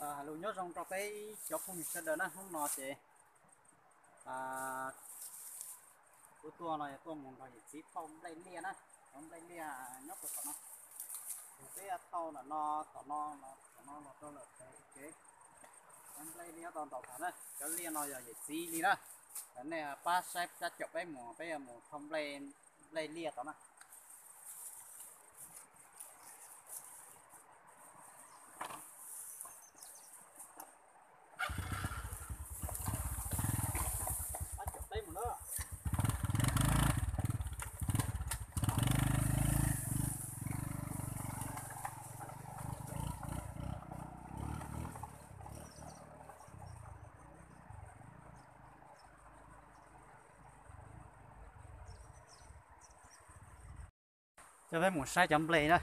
Hais lus nyob zoo rau peb cov phooj ywg sawv daws na, hnub no ces kuv tuaj no yog tuaj mus nrog yawm txiv thauj nplej liaj na, cov nplej liaj nyob puag tom no. Ces peb thauj ntawm no, tom no, tom no los rau lawm pem kev. Cov nplej liaj nyob tau ntau tag na, cov liaj no yog yawm txiv li na. Ces nej pab saib, pab caum peb mus, peb yuav mus thauj nplej, nplej liaj tod na. Coj peb mus saib cov nplej na.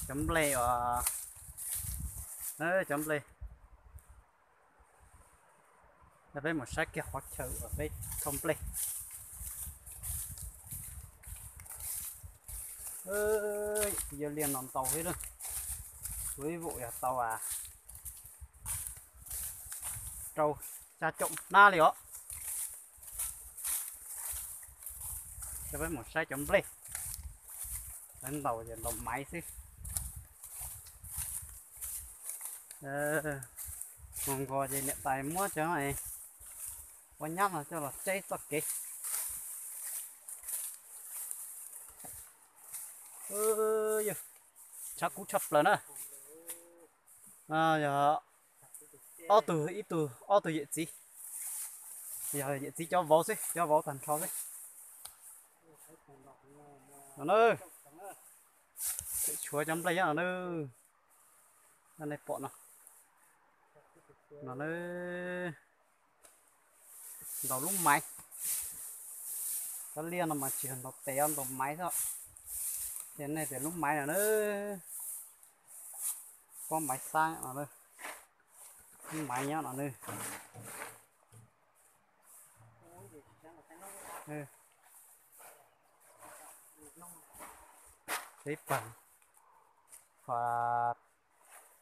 Cov nplej uas, cov nplej. Coj peb mus saib kiag qhov chaw uas peb thauj nplej. Yog liaj no ntau thiab na. Kuv ib vum yog tau rau xya caum hnab li os. Coj peb mus saib cov nplej. Lawv ntaus ces ntaus maiv xwb. Mus nkaus ces niam tais muab cov ua nyab no coj los tseb txoj kev. Yog tshav kub tshaj plaws na. Yog ob tug, ib tug, ob tug yawm txiv, yog yawm txiv cov vauv xwb, cov vauv tag nrho xwb. No na, tshuav cov nplej nyob no na, nej pom no, no na. Ntaus lub maiv. Cov liaj no mas tsis yog ntaus tes, ntaus maiv xwb. Ces nej tias lub maiv no na, pob maiv xab no, lub maiv nyob no na. Peb pawg,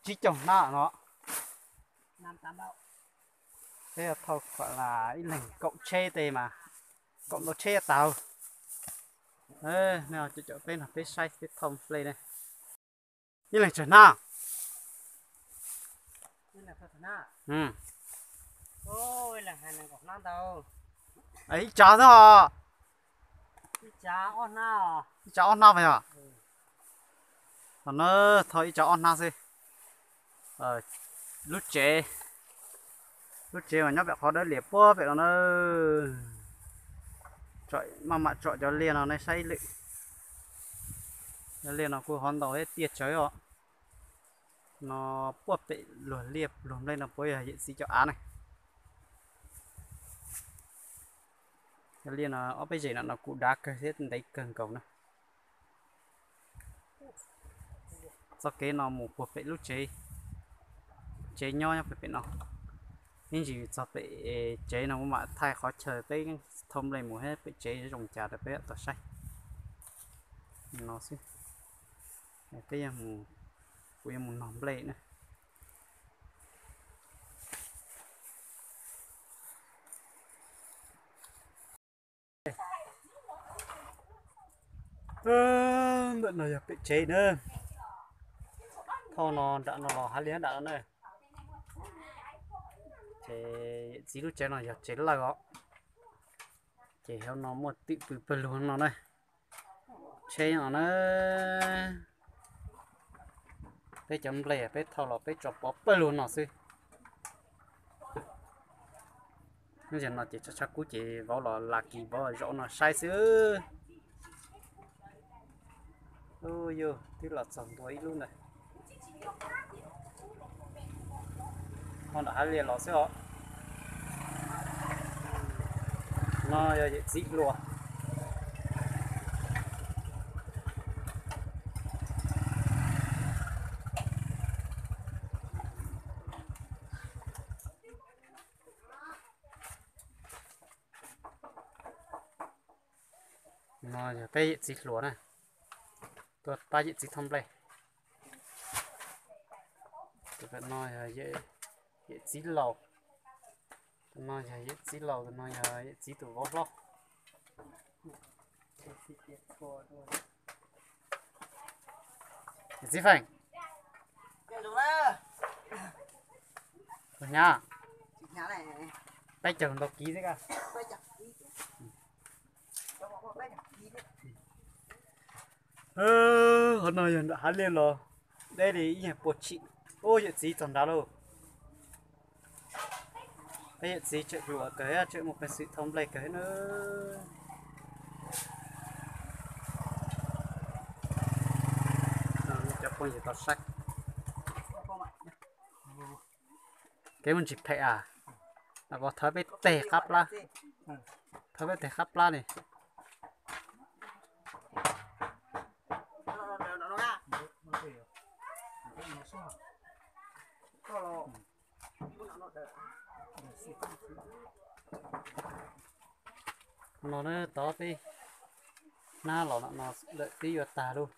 tsib caug hnab no. Peb thauj kom ib leeg kaum tsheb tej mas, kaum ntau tsheb tau. Nej caum caum peb no peb saib peb thauj nplej ne. Ib leeg tsawg hnab? Ib tsav xwb os. Ib tsav ob hnab os yog. Os na, thauj ib tsav ob hnab xwb. Lub tsev, lub tsev mas nyob pem qhov dawb lias puag pem no na. Maj mam tsom cov liaj no nej saib ib lwm. Cov liaj no kuj hov ntaus thiab tiaj tsawv os. No puag pem luag liaj luag nplej no puav yog yawm txiv cov av ne. Cov liaj no ob peb zem no no kuj dav kawg thiab ntev kawg nkaus na. Txoj kev no mus puag pem lub tsev, tsev nyob nyob pem pem no. Ib ntsis txog pem tsev no kuv mam thaij qhov chaw peb thauj nplej mus thiab pem tsev zoo cas rau peb tau saib. No xwb, peb yuav mus, kuv yuav mus nog nplej na. Ntawm no yog pem tsev na. Thauj no nram no los hais li nram no na. Ces yawm txiv lub tsev no yog tsev lawj os. Ces hauv no muaj twm pw pawg lug no na. Tsheb no na. Peb cov nplej peb thauj los peb tso pov pawg lug no xwb. Hnub no ces tshav tshav kub ces vauv los la kis vauv zaum no saib xwb. Ub, yus twb los txog ntua ib lub ntawd. Ho nram hav liaj los xwb os. No yog yawm txiv hluas. No yog peb yawm txiv hluas na, tuaj pab yawm txiv thauj nplej. Tus no yog yawm txiv laus, tus no yog yawm txiv laus, tus no yog yawm txiv tus vauv hlob. Yawm txiv Feej, tus hnyav, peb caug ntau kiv xwb. Qhov no yog nram hav liaj los deb li ib nyuag puas tshim. Ub, yawm txiv txog nrad lauj. Peb yawm txiv tseem hluas kawg, tseem muaj peev xwm thau nplej kawg na. Cov phooj ywg tau saib kev muaj ntsis phem a, los thawb peb teg qab plab, thawb peb teg qab plab ni. No na, tod peb hnab los no lawm twb yuav tag lauj.